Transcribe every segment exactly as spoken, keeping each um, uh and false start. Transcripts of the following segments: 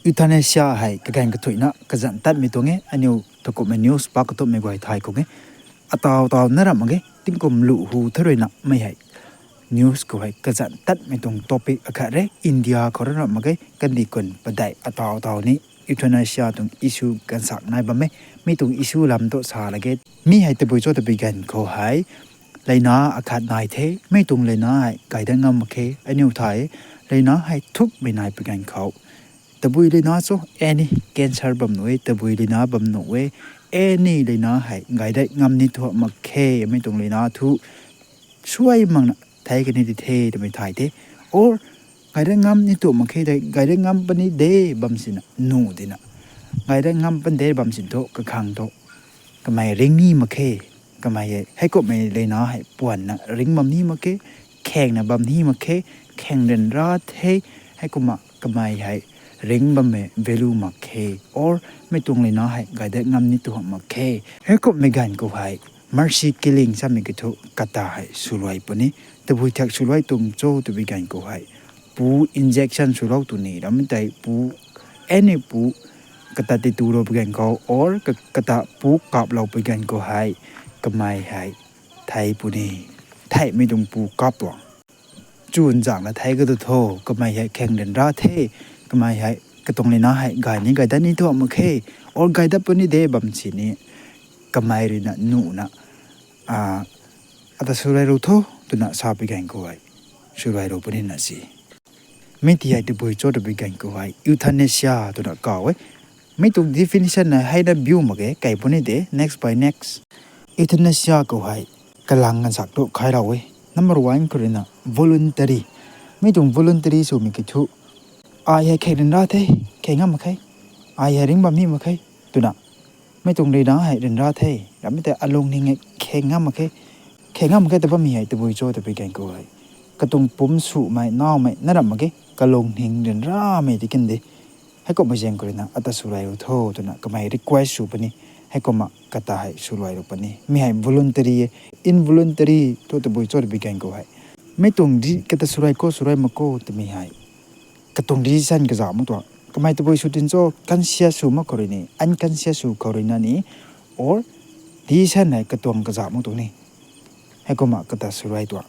Euthanasia hei kaganv kathuina kazanc tatmei tuang e, aniu takumhmei news pa katumhmei guay thay khang e. Ataw taw na ramh mak ge, tingkum lu hu tharuina mei hei news khou hei kazanc tatmei tuang topic akhat re, India khou rui ramh mak ge, kandih kun padeih ataw taw ni euthanasia tuang issue gansak nai bam e, mi tuang issue lam tu sa lage. Mi hei tabui cho tabui ganv khou hei, leina akhat nai the, mi tuang leina hei gay dat ngam mak khe, aniu thay, leina hei thukmei nai pui ganv khou. Tabui leina cho, any cancer bam nuh e, tabui leina bam nuh e, any leina hei gay dat ngam ni thu mak khe, mi tuang leina thu suai makna thei kani di the twmei thay the. Or gay dat ngam ni thu mak khe tei, gay dat ngam puni de bam sina nuh dina. Gay dat ngam puni de bam sin thu kakhang thu kamei ring ni mak khe, kamei hei heikumhmei leina hei puanna ring bam ni mak khe, khengna bam ni mak khe, kheng ryanra the, heikumna kamei hei ring bammei value mak khe, or mi tuang leina hei gay dat ngam ni thu mak khe. Heikumhmei ganv khou hei mercy killing samei kiu thu kata hei swluai puni. Tabui thak swluai tuang cho tabui ganv khou hei, pu injection swlou tu ni ramei tei pu, any pu kata ti tulou pui ganv khou, or ka-, kata pu kaplou pui ganv khou hei, kamei hei thei puni, theihmei tuang pu kap tuang. Chun zangna thei katu tho, kamei hei kheng ryanra the, kamei hei katuang leina hei gay ni gay dat ni thu mak khe, or gay dat puni de bam sini, kamei ruina nuhna, a, ata swluai ru tho, twna sa pui ganv khou hei swluai ru puni na si. Mi ti hei tabui cho tabui ganv khou hei euthanasia twna kaw e. Mi tuang definition na heina biu mak ge, kai puni de, next by next. Euthanasia khou hei kalang gansak tu khailou e. Number one khou ruina voluntary. Mi tuang voluntary swmei kiu thu, ai hei kheng ryanra the, kheng ngam mak khe, ai hei ring bam ni mak khe, twna. Mi tuang leina hei ryanra the ramei tei alungning hei kheng ngam mak khe, kheng ngam mak khe ta bammei hei tabui cho tabui ganv khou hei, katuang pumc swmei nawmei na ramh mak ge, kalungning ryanramei ti kan de. Heikumhmei zaeng khou ruina ata swluai ru tho twna kamei request sw puni, heikumna kata hei swluai ru puni. Mi hei voluntary e, involuntary thu tabui cho tabui ganv khou hei, mi tuang di kata swluai khou swluai mak khou twmei hei katuang decision kazauh mak tuang. Kamei tabui sw tin cho, conscious sw mak khou rui ni, unconscious sw khou ruina ni, or decision hei katuang kazauh mak tuang ni. Heikumna kata swluai tuang.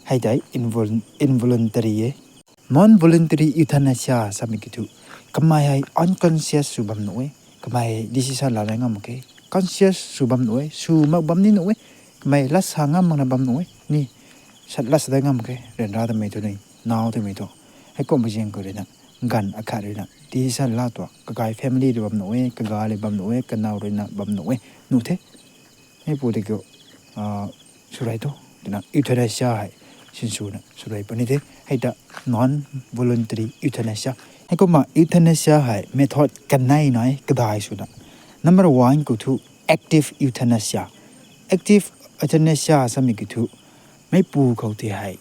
Hei tei invol-, involuntary e. Non-voluntary euthanasia samei kiu thu, kamei hei unconscious sw bam nuh e, kamei hei decision laa dat ngam mak khe. Conscious sw bam nuh e, sw mak bam ni nuh e, kamei lat sa ngam makna bam nuh e ni, sat lat sa dat ngam mak khe, ryanra tamei thu ni, naw tamei thu. Heikumhmei zaeng khou ruina, ganv akhat ruina decision laa tuang, kakai family rui bam nuh e, kaga rui bam nuh e, kanow ruina bam nuh e, nuh the. Meipu tei kiu, a, swluai tho twna euthanasia hei sinswna swluai puni the. Hei ta non-voluntary euthanasia. Heikumna euthanasia hei method kanei nai kadai swna. Number one khou thu active euthanasia. Active euthanasia samei kiu thu, meipu khou ti hei,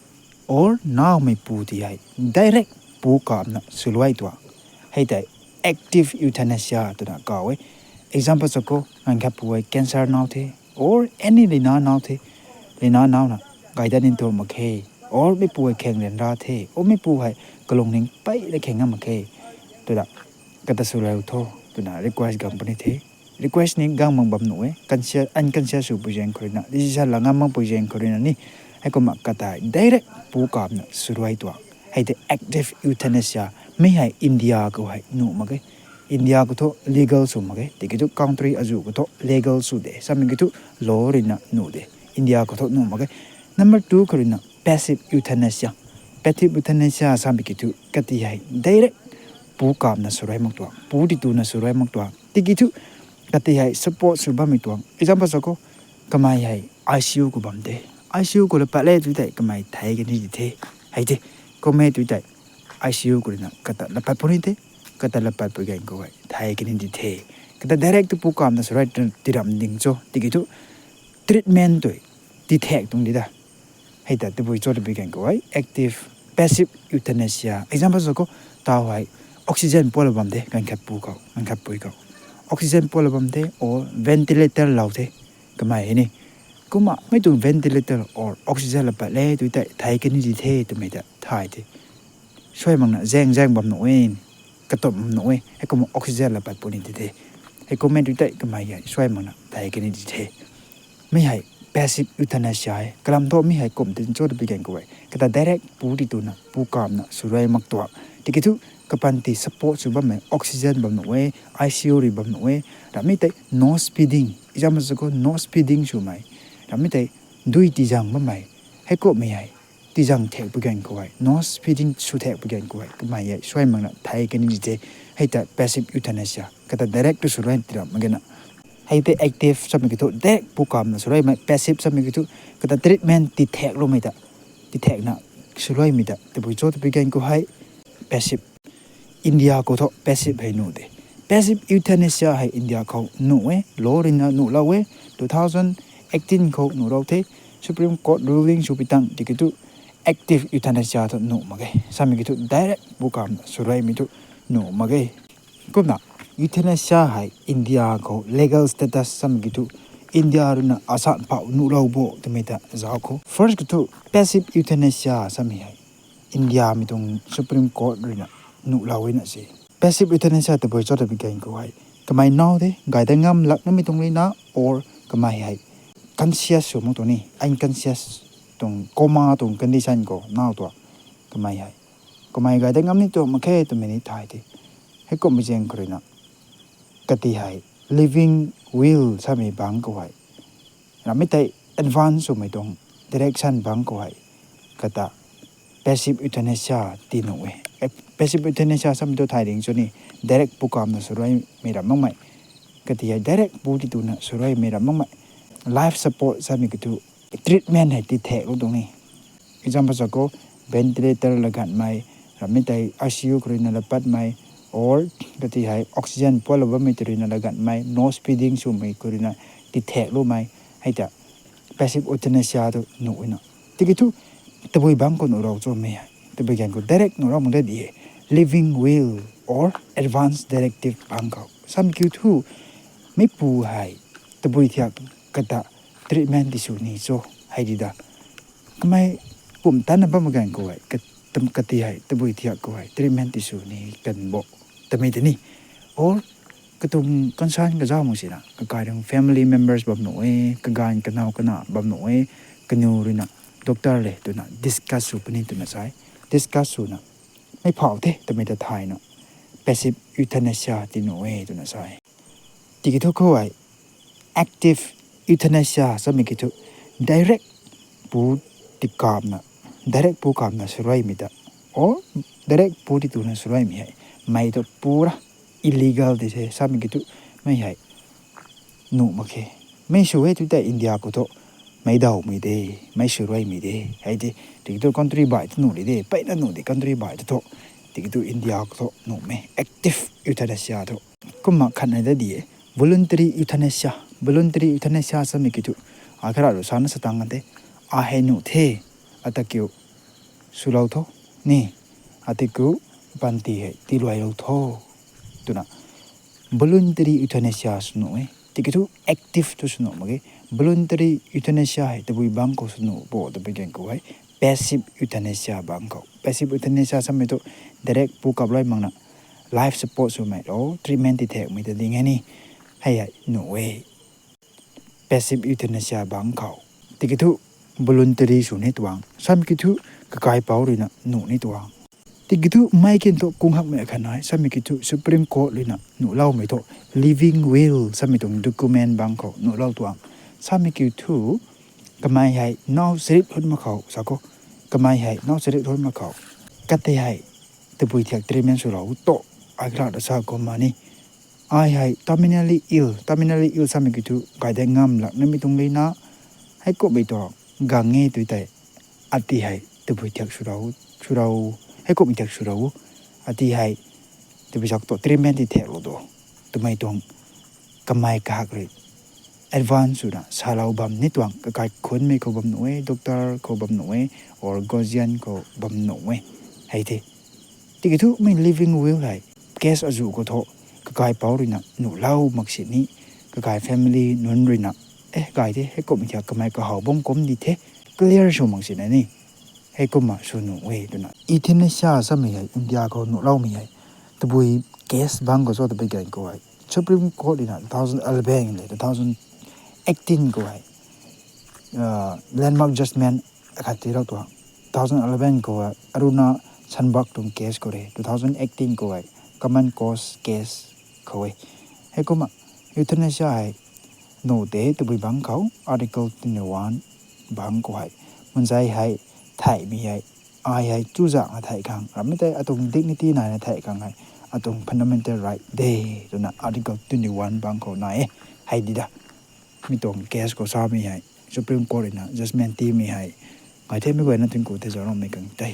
or nawmeipu ti hei, direct pu kapna swluai tuang. Hei tei active euthanasia twna kaw e. Example sa khou, ganv khat pu hei cancer naw the, or any leina naw the, leina nawna gay dat ni thu mak khe, or meipu hei kheng ryanra the, or meipu hei kalungning peyna kheng ngam mak khe, twna kata swluai ru tho twna request gang puni the. Request ni gang mak bam nuh e, conscious, unconscious sw pui zaeng khou ruina, decision laa ngam mak pui zaeng khou ruina ni, heikumna kata direct pu kapna swluai tuang. Hei tei active euthanasia, mi hei India khou hei nuh mak ge. India khou thu legal sw mak ge, tiki thu country azuh khou thu legal sw de, samei kiu thu law ruina nuh de. India khou thu nuh mak ge. Number two khou ruina passive euthanasia. Passive euthanasia samei kiu thu kati hei direct pu kapna swluai mak tuang, pu ti tuna swluai mak tuang. Tiki thu kati hei support sw bammei tuang. Example sa khou, kamei hei I C U khou bam the. I C U khou la pat le tu tei kamei thei kani di the. Hei the, kummei tu tei I C U khou ruina kata la pat puni the. Kata la pat pui ganv khou hei thei kani di the. Kata direct tu pu kapna swluai tiram ding cho. Tiki thu treatment tui tithek tuang di da. Hei ta tabui cho tabui ganv khou hei active, passive euthanasia. Example sa khou, taw hei oxygen pula bam the, ganv khat pu khou, ganv khat pui khou. Oxygen pula bam the, or ventilator lou the, kamei hei ni. Kumna mei tuang ventilator or oxygen la pat le tu tei thei kani di the twmei ta thay the. Suai makna zaeng zaeng bam nuh e. katum nuh e, heikumna oxygen la pat puni ti the. Heikum e tu tei kamei hei suai makna thei kani ti the. Mi hei passive euthanasia e. Kalam thu mi hei kum tin cho twpui ganv khou e, kata direct pu ti tuna pu kamna swruai mak tuang. Tiki thu kapanty support sw bammei oxygen bam nuh e, I C U rui bam nuh e. Ramhmei tei nose feeding, example sa khou nose feeding swmei. Ramhmei tei dui tizang bammei. Heikumhmei hei tizang thek pui ganv khou hei, nose feeding sw thek pui ganv khou hei, kamei hei suai makna thei kani ti the. Hei ta passive euthanasia, kata direct tu swruai ti ram mak ge na. Hei tei active samei kiu thu direct pu kamna swruaimei, passive samei kiu thu kata treatment ti thekloumei ta, ti thekna swruaimei ta tabui cho twpui ganv khou hei passive. India khou thu passive hei nuh de. Passive euthanasia hei India khou nuh e, law ruina nuhlou e, two thousand eighteen khou nuhlou the, Supreme Court ruling swpui tang tiki thu active euthanasia thu nuh mak ge. Samei kiu thu direct pu kamna swruaimei thu nuh mak ge. Kumna euthanasia hei India khou legal status samei kiu thu India ruina asan phau nuhlou bo twmei ta zauc khou. First kiu thu passive euthanasia samei hei Indiamei tuang Supreme Court ruina nuhlou e na se. Passive euthanasia tabui cho twpui ganv khou hei, kamei now de, gay dat ngam lak namei tuang ruina, or kamei hei conscious sw mak tuang ni, unconscious tuang coma tuang condition khou now tuang, kamei hei, kamei gay dat ngam ni tuang mak khe twmei ni thay the. Heikumhmei zaeng khou ruina kati hei living will samei bangc khou hei, ramhmei tei advance swmei tuang direction bangc khou hei, kata passive euthanasia ti nuh e. Passive euthanasia samei tu thay ding cho ni, direct pu kamna swruaimei ram makmei. Kati hei direct pu ti tuna swruaimei ram makmei. Life support samei kiu thu treatment hei ti theklou tuang ni. Example sa khou, ventilator laganmei, ramhmei tei I C U khou ruina lapatmei, or kati hei oxygen pualou bammei tei ruina laganmei, nose feeding swmei khou ruina ti thekloumei. Hei ta passive euthanasia tu nuh na. Tiki thu tabui bangc khou nuhlou cho mei hei, tabui ganv khou direct nuhlou mak de di e. Living will or advance directive bangc khou samei kiu thu, meipu hei tabui thiak kata treatment ti sw ni cho, hei di da. Kamei pumtan na bammei ganv khou hei, kati hei tabui thiak khou hei treatment ti sw ni kan bo twmei tei ni. Or katuang concern kazauh mak sina kakai tuang family members bam nuh e, kaganv kanow kana bam nuh e, kaniw ruina doctor le twna discuss sw puni twna sa e. Discuss swna mei phau the twmei ta thayna passive euthanasia ti nuh e twna sa e. Tiki thu khou hei active euthanasia samei kiu thu direct pu ti kamna, direct pu kamna swruaimei ta, or direct pu ti tuna swruaimei hei, mei tu pura illegal ti the. Samei kiu thu mei hei nuh mak khe. Mei sw e tu tei India khou thu meic dawmei de, mei swruaimei de, hei de. Tiki thu country bai thu nuh di de, mpeyna nuh di country bai thu thu. Tiki thu India khou thu nuhmei active euthanasia thu. Kumna khatna da di e, voluntary euthanasia. Voluntary euthanasia samei kiu thu, a, kara ru sana satang a the, a hei nuh the, ata kiu swlou tho ni, ata kiu panty hei tiiluailou tho twna voluntary euthanasia sw nuh e. Tiki thu active thu sw nuh mak ge. Voluntary euthanasia hei tabui bangc khou sw nuh bo twpui ganv khou hei passive euthanasia bangc khou. Passive euthanasia samei thu direct pu kap luai makna life support swmei lo, treatment ti thekmei ta ding e ni. Hei hei nuh e. Passive euthanasia bangc khou. Tiki thu voluntary sw ni tuang. Samei kiu thu kakaipouc ruina nuh ni tuang. Tiki thu mei kin thu kung hakmei khat nai, samei kiu thu Supreme Court ruina nuhloumei thu living will samei tuang document bangc khou nuhlou tuang. Samei kiu thu kamei hei now sarit hun mak khou sa khou, kamei hei now sarit hun mak khou, kati hei tabui thiak treatment swlou to, ai kara da sa kumna ni. Ai hei terminally ill, terminally ill samei kiu thu gay dat ngam lak namei tuang ruina, heikumhmei tuang gang e tu tei, ati hei tabui thiak swlou, swlou, heikumhmei thiak swlou, ati hei tabui zak tu treatment ti theklou do twmei tuang kamei kahak rui advance swna salou bam ni tuang. Kakai khunmei khou bam nuh e, doctor khou bam nuh e, or guardian khou bam nuh e. Hei the. Tiki thu mei living will hei case azuh khou thu kakaipouc ruina nuhlou mak sini, kakai family nunc ruina, e, gay the, heikumhmei thiak kamei kahaw bam kum di the, clear sw mak sina ni, heikumna sw nuh e twna. Euthanasia samei hei India khou nuhloumei hei Tabui case bang khou cho tabui ganv khou hei Supreme Court ruina two thousand eleven le two thousand eighteen khou hei landmark judgment akhat tirau tuang. Two thousand eleven khou hei Aruna Shanbhag tuang case khou re, two thousand eighteen khou hei common cause case khou e. Heikumna euthanasia hei nuh de tabui bang khou Article twenty-one bang khou hei, manzei hei theihmei hei, ai hei chuzaenghna theih khang, rammei tei atuang dignity naina theih khang hei atuang fundamental right de twna Article twenty-one bang khou nai e. Hei di da, mi tuang case khou samei hei Supreme Court ruina judgment tiimei hei ngai themei guayna tingku the zauc rammei khang tei